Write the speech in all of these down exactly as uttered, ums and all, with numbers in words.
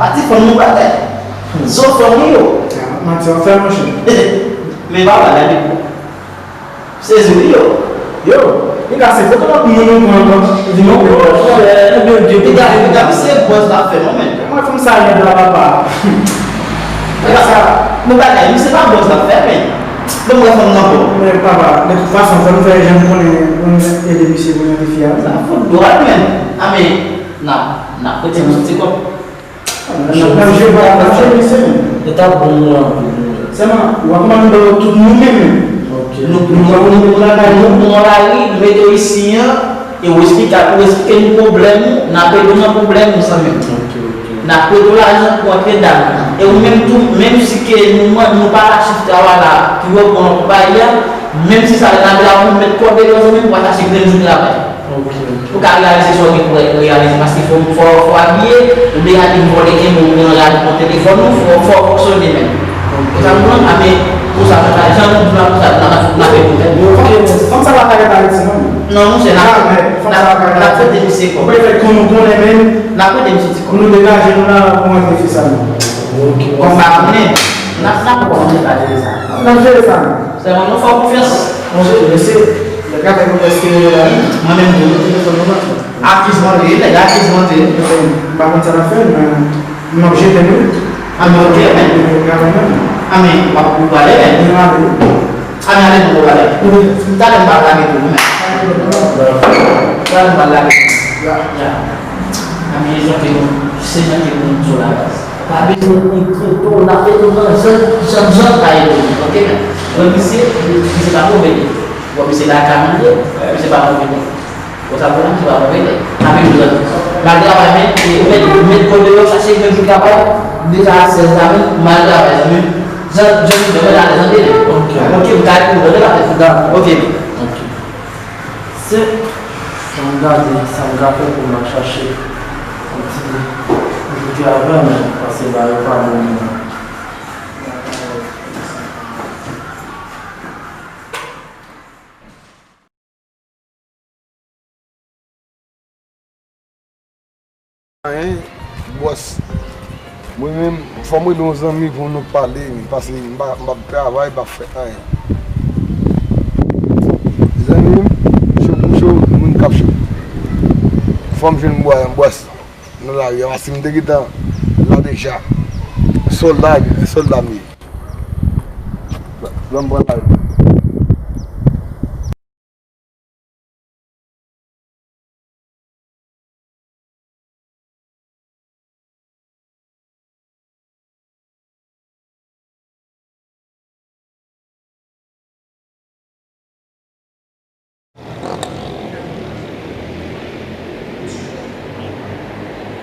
Pati fanm nou batay. Zo fanm yo. Manti, w ap fè manchè. Men papa, gade pou. Sezi wi yo. Yo, piga se foto lòt moun ou pran ankò. Vin non, non, frè, Bondye, piga, piga, misye bòz l ap fè non, men. Mwen fanm sa rèd la, papa. Piga sa. Nou bagay, misye pa bòz l ap fè, men. Bon, mwen fanm nan bon. Men papa, de tout fason, fò nou fè jan nou konnen pou nou ede misye pou nou ede fi a. Sa fout dwòl, men. A, men, n ap, n ap prete yon ti kòb. N ap, n ap jere, n ap jere, mesye. Yo t ap bon moun anpil, wi. Sèlman, w ap mande yo tout nou menm. Ok. Nou, nou, nou, nou, nou, nou, nou, nou, nou, nou, nou mete yo isi an, e w esplike, ou esplike nou pwoblèm ou, n ap ede w nan pwoblèm ou, zanmi m. Ok, ok. N ap prete w lajan pou antre dan. E ou menm tou, menm si ke nou, nou pa ka swiv travay la, ki reprann konpayi a, menm si sa, n ap la, ou met kòb devan, zanmi m, pou al chache grenn jou travay. Ok, ok. Pou ka reyalize sa w gen pou reyalize, paske fò, fò, fò abiye, oubyen gade vòlè kenbe w pran rad pran telefòn ou, fò, fò fonksyone menm. Ok. Ou sa konprann? A, men, pou sa, pou sa, jan nou di la, pou sa, n ap, n ap fè pou tèt nou. Ok, men fanm sa pa ka ret Ayiti, non? Non, monchè, n ap, jamè, fanm sa pa ka ret Ayiti. N ap prete misye kòb. Ou prefere ke nou konnen menm. N ap prete misye ti kòb. Pou nou degaje nou la, pou antre fi sa, non? Ok. Bon, m pa konnen. N ap, n ap wè, n ap jere sa. N ap jere sa, non? Sèlman nou fè w konfyans. Monchè, mesye, nèg la fè konfyans ke mwen menm tou, mwen telefòn mwen. Akiz mande, nèg la akiz mande. M pa konn sa n ap fè, men m ap jete nou. A, men ok, men. Mwen travay menm. A, men w ap, ou prale, men. Mwen ale. A, men ale, nou prale. Talè m pa lage tou, men. Talè m pa lage tou. Ya. Ya. A, men jan ke nou, se jan ke nou di w la, baz. Pa bezwen nou trete w, n ap ede w nan jan, jan, jan n ka ede w, ok, men. Bon, misye, misye pa move nèg. Bon, misye lakay manje, misye pa move nèg. Bon, sa bon, misye pa move nèg. N ap ede w. Mal travay, men, e, ou met, ou met kò deyò, chache grenn jou travay, deja a sèz la, men, mal travay, zanmi m. Jan, jan, jan, jan, jan, jan, ok, m ka ede w, tande la, ok, men. Ok. Se Sa m gade, sa m ka fè pou m al chache yon ti, yon ti travay, men pase ba yo pa bon menm. Anyen, bòs. Mwen menm, fò m rele yon zanmi pou nou pale, paske m pa, m p ap travay, m p ap fè anyen. Zanmi m, cho pou cho, moun k ap cho. Fò m jwenn bò-, bòs nan lari a, paske m te gentan la deja. Sòlda, sòlda m ye. Ban m pran lari.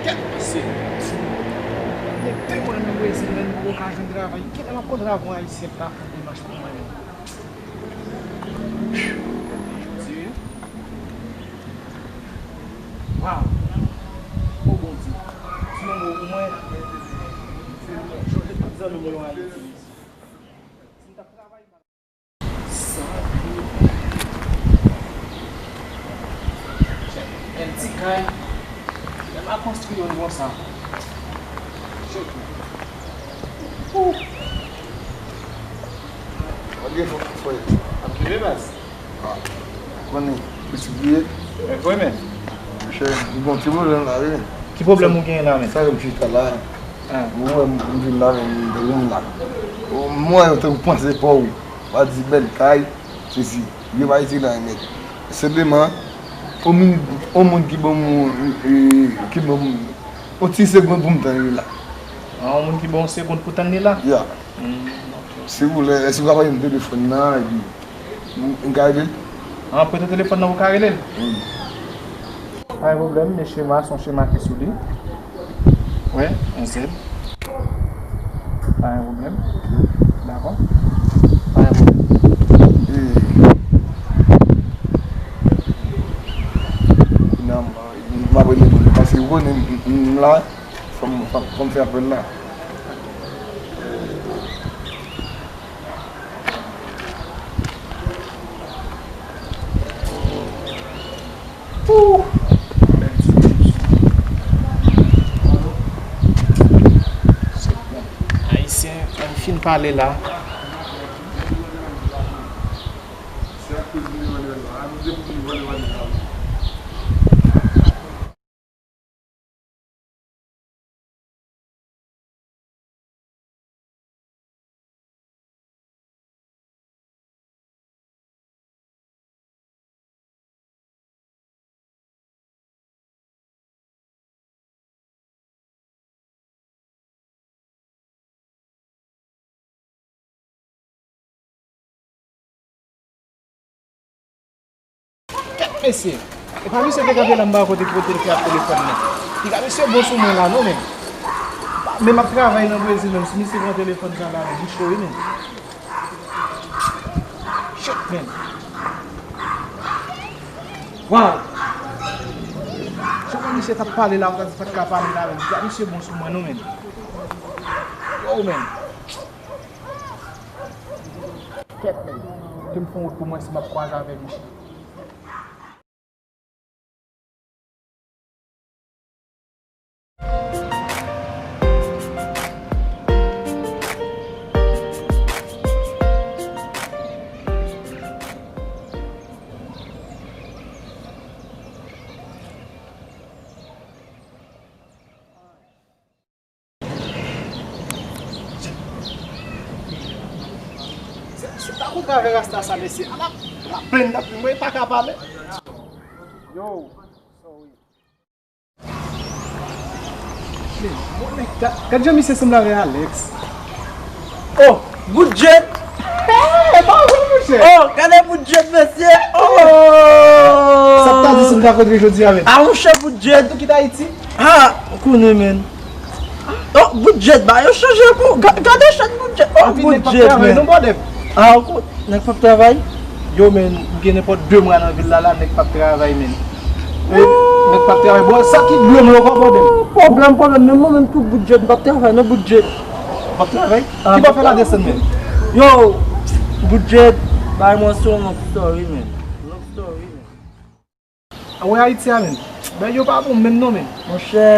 Kèt pase. Gen de mwa nou Brezil, men nou poko ka jwenn travay. Kilè m ap konn travay yon Ayisyen pa fè demach pou mwen menm? Jodi, waw! O Bondye! Ti manbo, omwen, chonje tout zanmi mwen yo Ayiti, mesye. Si m t ap travay, m pa Sa, yon ti kay. Lè m a konstwi youn konsa. Chèk. Ou. Malgre fò, fò. Ap rive, baz. Ah. Konnen, pitit li ye. Men vre, men. Monchè, li gon ti pwoblèm la, wi. Ki pwoblèm ou genyen la, men? Sa yo chita la. Ah. Ou wè, m, m vin la, men m te vin la. Ou, m wè yo te panse pa w. Pa di bèl kay. Sesi, yo pa itilize anyen nèt. Senpleman, yon moun, yon moun ki ban m, e, ki ban m yon ti segonn pou m tann li la. Ah, yon moun ki ba w yon segonn pou tann li la? Ya. Hmm, ok. Silvouplè, èske w ka bay m telefòn nan, epi m, m ka rele l? Ah, prete telefòn nan pou w ka rele l? Wi. Pa gen pwoblèm, mesye, m a se yon chema ki sou li. Wi, yon sèl. Pa gen pwoblèm. Dakò. Pa gen pwoblèm. E, finalman, m ap rele moun nan, paske ou konnen m, m, m la, fò m, fò m, fò m fè apèl la. Pou! Bèl ti moun. Alo? Pale la. Kèt mesye! Epa misye te kanpe la, m pa wè kote, kote l te ap telefòn nan. Piga misye bon sou mwen la non, men. Men m ap travay nan Brezil, menm si misye pran telefòn sa la, men, m cho wi, men. Shit, men. Wow! Jan misye t ap pale la, ou ta di pa t ka pale la, men. Piga misye bon sou mwen non, men. Wow, men. Kèt, men. Ke m fè yon wout pou mwen si m ap kwaze avèk misye. Se, se pa kontre avè rasta sa, mesye. Ala, ala plenn nan, mwen pa ka pale. Yo, sorry. Men, bon, men, gad, gad jan misye sanble avè Alex. Oh, bout djed! Hey, pa vre, monchè! Oh, gade bout djed, mesye! Oh! Sa t ta di si m ta kontre jodi a, men? Ah, monchè, bout djed! Ou kite Ayiti? Ah, ou konnen, men. Oh, bout djed, ba yo chanje pou. Ga-, gade chat bout djed. Oh, bout djed, men. Ah, ou kon-, nèg p ap travay? Yo, men, m gen nenpòt de mwa nan vil la, la, nèg p ap travay, men. Nèg p ap travay. Bon, sa ki dlo m yo, konprann. Pwoblèm, pwoblèm, men mwen menm tou bout djed, m p ap travay, non, bout djed. P ap travay? Ah. Ki pa fè la desann, men? Yo, bout djed, bay mwen se yon long story, men. Long story, men. Ou wè Ayiti a, men. Bagay yo pa bon menm non, men. Monchè,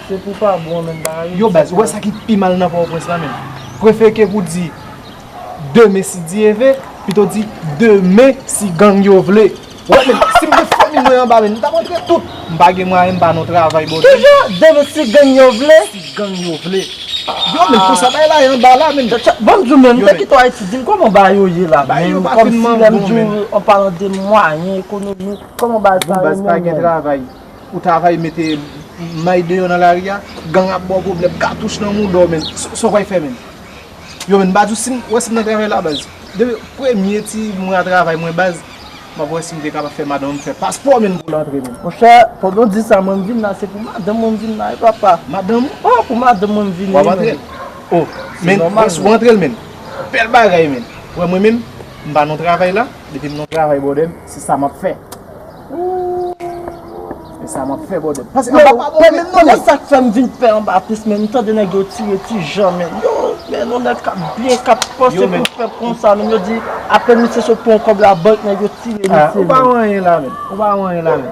se pou pa bon, men, bagay yo. Yo, baz, ou wè sa ki pi mal nan Pòtoprens la, men. Prefere ke pou di demen si Dye ve, pito di demen si gang yo vle. Ou wè, men, si m te fanmi mwen anba, men, m t ap antre tout. M pa gen mwayen, m pa nan travay, bòdè. Kijan demen si gang yo vle? Si gang yo vle. Yo, men, konsa bagay la ye anba la, men. Tcha, tcha, bon, m di w, men, m te kite w Ayiti, di m kòman bagay yo ye la, men, kòmsi lè m di w, an palan de mwayen ekonomik, kòman bagay sa ye menm, men? Bon, baz, pa gen travay. Ou travay, mete may deyò nan lari a, gang ap ba w pwoblèm, katouch nan mouda w, men. Sa, sa w pral fè, men? Yo, men, m pa di w si m, wè si m nan travay la, baz. Depi premye ti mwa travay mwen, baz, m ap wè si m te kapab fè madanm mwen fè paspò, men, pou l antre, men. Monchè, pandan w di sa, mwen, m vin la, se pou madanm mwen, m vin la, wi, papa. Madanm ou? Oh, pou madanm mwen, m vini, men. W ap antre l? Oh, men, wè si w antre l, men. Bèl bagay, men. Wè, mwen menm, m pa nan travay la. Depi m nan travay, bòdè m, se sa m ap fè. Se sa m ap fè, bòdè m. Paske anba pa bon, men, men, men, sa k fè m vin pè anba plis, men, m tande nèg yo tire ti jan, men. Yo, men, yon nèg k ap byen, k ap panse pou l fè konsa, men, yo di, apèn misye sot pran yon kòb labank, nèg yo tire misye, men. Ou pa wè anyen la, men. Ou pa wè anyen la, men.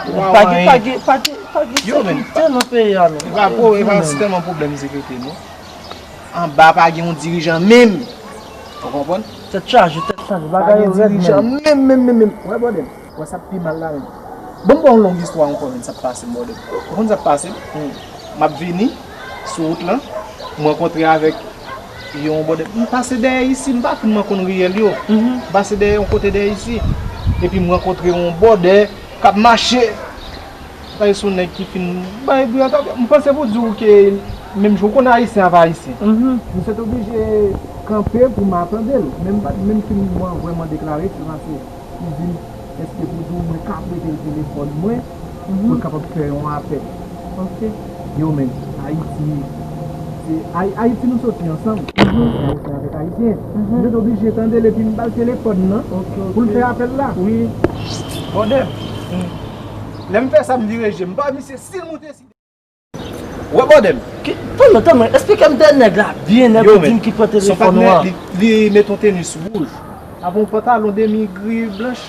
Ou pa wè anyen. Pa gen, pa gen, pa gen, pa gen sekirite nan peyi a, men. Epa, epa, se tèlman pwoblèm sekirite, non. Anba pa gen yon dirijan menm. Ou konprann? Tèt chaje, tèt chaje. Bagay yo rèd menm. Pa gen dirijan menm, menm, menm, menm. Wè, bòdè m. Wè sa k pi mal la menm. Ban m ba w yon long istwa ankò, menm, sa k pase m, bòdè m. Ou konn sa k pase m? M ap vini sou wout lan, m rankontre avèk yon bòdè. M pase dèyè isi, m pa fin m konn riyèl yo. M pase dèyè yon kote dèyè isi. Epi m rankontre yon bòdè k ap mache. Sa se yon nèg ki fin bay bri atò. M panse pou di w ke menm jan w konn Ayisyen ap Ayisyen. M sot oblije kanpe pou m atande l. Men m pa t menm fin mwen vrèman deklare, se paske li di m, èske pou di w mwen ka prete l telefòn mwen pou l kapab fè yon apèl. Ok. Yo, men, Ayiti, se Ay-, Ayiti nou soti ansanm. Ayisyen avèk Ayisyen. M sot oblije tande l epi m ba l telefòn nan pou l fè apèl la. Wi. Bòdè m. Lè m fè sa, m vire je m pa misye, si l moute si. Wè, bòdè m. Ki, tann mwen, tann mwen, eksplike m de nèg la byen, nèg ou di m ki pran telefòn ou an. Li, li met yon tenis wouj. Avè yon pantalon demi gri blanch.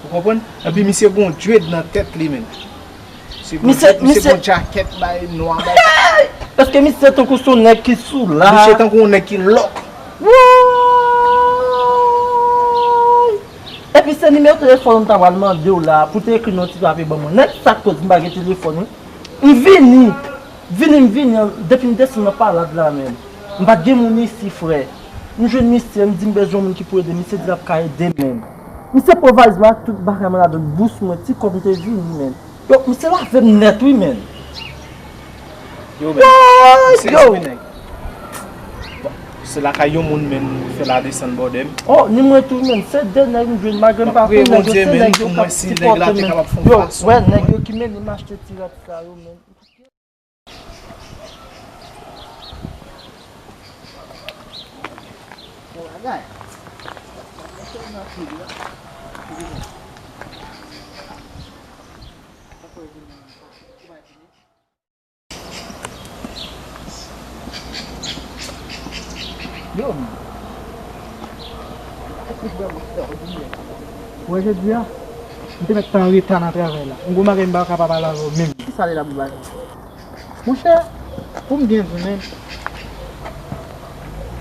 Ou konprann? Epi misye gon dread nan tèt li, menm. Misye gon dread, misye gon djakèt bay nwa bay. Èske misye tankou se yon nèg ki sou la? Misye tankou yon nèg ki lòk. Woy! Epi se nimewo telefòn ou ta pral mande w la pou te ekri nan yon ti papye ban mwen. Nèg sa k koz m pa gen telefòn wi. M vini. Vini, m vini, depi m desann nan palad la menm. M pa t gen moun isi, frè. M jwenn misye, m di m bezwen yon moun ki pou ede m. Misye di l ap ka ede m menm. Misye pwovayz mwen ak tout bagay mwen ladan bous mwen, ti kòb m te vini menm. Yo, misye lave m nèt wi menm. Yo, men, misye yo, se nèg. Bon, se lakay yon moun menm fè la desann bòdè m. Oh, ni mwen tou menm, se de nèg m jwenn, malgre m pa konn nèg yo, se nèg yo k ap sipòte m. Yo, wè, nèg yo ki mennen m achte ti rad sa yo menm. Yo, men. Ou wè jodi a, m te mèt tan reta nan travay la. M gon bagay m pa ka pa pale avè w menm. Kisa li la pou bagay? Monchè, pou m byen di w, men,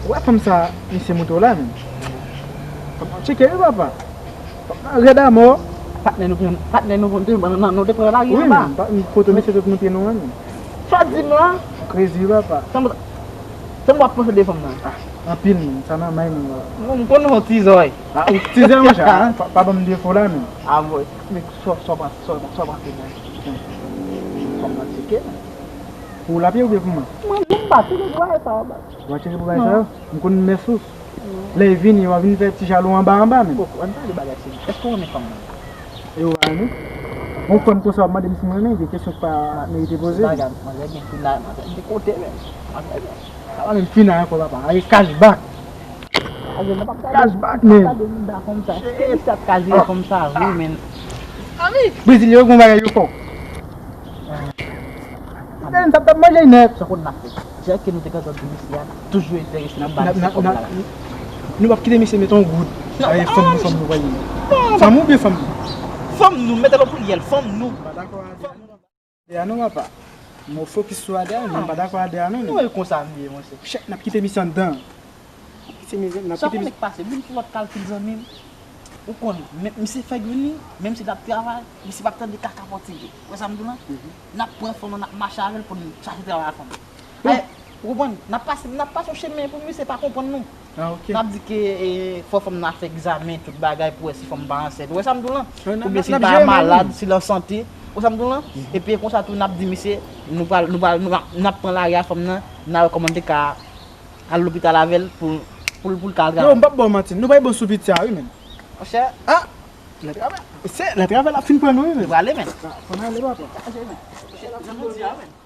ou wè fanm sa misye montre w la, men. Fanm nan tcheke wi, papa. Fanm nan rèd amò. Patnè nou pran, patnè nou te pran, nou te pran lari anba. Wi, men, foto misye sot montre nou an, men. Sa w di m la? Crazy, papa. Sa m, sa m w ap panse de fanm nan? Ah, anpil, men, sa nan may mwen la. Bon, m konn yon ti zòy. Ah, ou ti zòy, monchè, ah, pa, pa ban m defo la, men. Ah, bon. Men sa, sa w panse, sa w, sa w panse, men? Fanm nan tcheke, men. Pou lapye oubyen pou mwen? Mwen, mwen pa tcheke pou bagay sa yo, baz. Ou pa tcheke pou bagay sa yo? M konn mès ou. Lè y vini, w a vin fè ti jalou anba anba menm. Koko, ann pale bagay serye. Èske w renmen fanm nan? E ou pa renmen? Yon fanm konsa w ap mande m si m renmen, gen kesyon ki pa merite poze. Bagay, manzè gen finay, manzè gen kote menm. Manzè gen. Sa pa menm finay ankò, papa. A e cashback. Cashback menm. Gade mouda fanm sa. Shit. Èske misye ap ka jere fanm sa vre menm? Brezilyen yo gon bagay yo fò. Sa t ap manje nèt. Sa konn n ap fè. Dirèk ke nou te gentan di misye a toujou enterese nan bagay se kòb la. Nou p ap kite misye mete yon goud. Aye, fanm nou, fanm nou, pa ye. Fanm ou byen fanm nou? Fanm nou, mete l o pliryèl, fanm nou. M pa dakò a de a non, papa. Mwen fokis sou a de a, men m pa dakò a de a non. Nou e konsa m ye, monchè. Chèk, n ap kite misye anndan. Sa pou nèg pase, vin fè lòt kalkil, zanmi m. Ou konn, men, misye fèk vini, menm si l ap travay, misye p ap tande kaka pòtige. Ou wè sa m di w lan? N ap pran fanm nan, n ap mache avè l pou n chache travay a fanm nan. Bon. Ou konprann? N ap pase, n ap pase yon chemen pou misye pa konprann nou. Ah, ok. N ap di ke, e, fò fanm nan fè egzamen, tout bagay, pou wè si fanm pa ansent. Ou wè sa m di w lan? Oubyen si l pa malad, si l an sante. Ou wè sa m di w lan? Epi konsa tou, n ap di misye, nou pral, nou pral, nou, n ap pran lari a fanm nan, n a wè kòman n te ka al lopital avè l pou, pou, pou l ka al travay. Yo, m p ap ba w manti, nou pa bon sou piti a wi, men. Monchè. Ah! Lè travay, se lè travay la fin pran nou wi, men. Nou prale, men. Ah, fò n ale, papa. Chaje, men. Monchè, jan nou di a, men.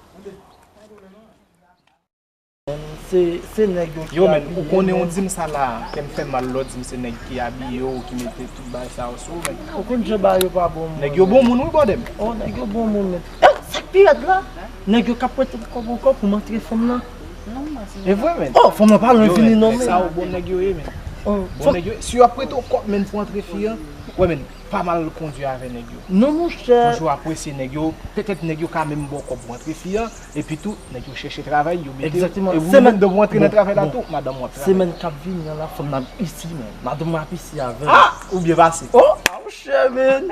Se, se nèg yo ki abiye, men. Yo, men, ou konnen ou di m sa la, kè m fè mal lè w di m se nèg ki abiye w, ki mete tout bagay sa yo sou ou, men. Ou konn jan bagay yo pa bon moun. Nèg yo bon moun wi, bòdè m. Oh, nèg yo bon moun, men. Eh, sa k pi rèd la? Nèg yo ka prete kòb ankò pou m antre fanm nan. E vre, men. Oh, fanm nan pa lwen vini non, men. Sa yo bon nèg yo ye, men. Bon nèg yo ye. Si yo ap prete w kòb, men, pou antre fi an, wè, men, pa mal kondui avè nèg yo. Non, monchè. Toujou apresye nèg yo. Petèt nèg yo ka menm ba w kòb pou antre fi an. Epi tou, nèg yo chèche travay, yo mete. Egzakteman. E ou menm, depi w antre nan travay la tou, madanm ou ap travay. Semèn k ap vini an la, fanm nan ap isi, men. Madanm mwen ap isi avè m. Ah! Ou byen pase. Oh! Monchè, men.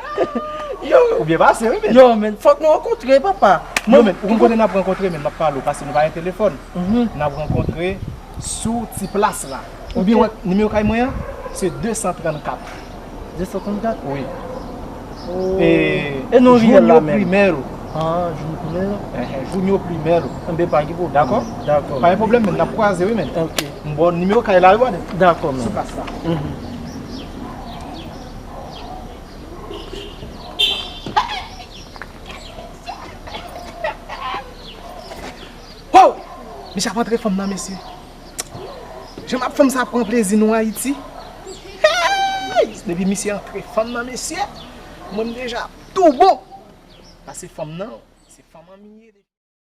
Yo, ou byen pase, wi, men. Yo, men, fòk nou rankontre, papa. Yo, men, ou konn kote n ap rankontre, men, m ap pale w, paske nou pa gen telefòn. N ap rankontre sou ti plas la. Oubyen, wè, nimewo kay mwen an, se de san trannkat. De san trannkat? Wi. Oh. E, e non, Junio Primero. Ah, Junio Primero. Enhen, Junio Primero. Enben, pa gen pwoblèm. Dakò? Dakò. Pa gen pwoblèm, men, n ap kwaze, wi, men. Ok. M ba w nimewo kay la, wi, bòdè. Dakò, men. Sou plas la. Ho! Misye ap antre fanm nan, mesye. Jan m ap fanm sa pran plezi nou Ayiti. Hey! Depi misye antre fanm nan, mesye, mwen m deja tou bon. Pase fanm nan, se fanm an m ye.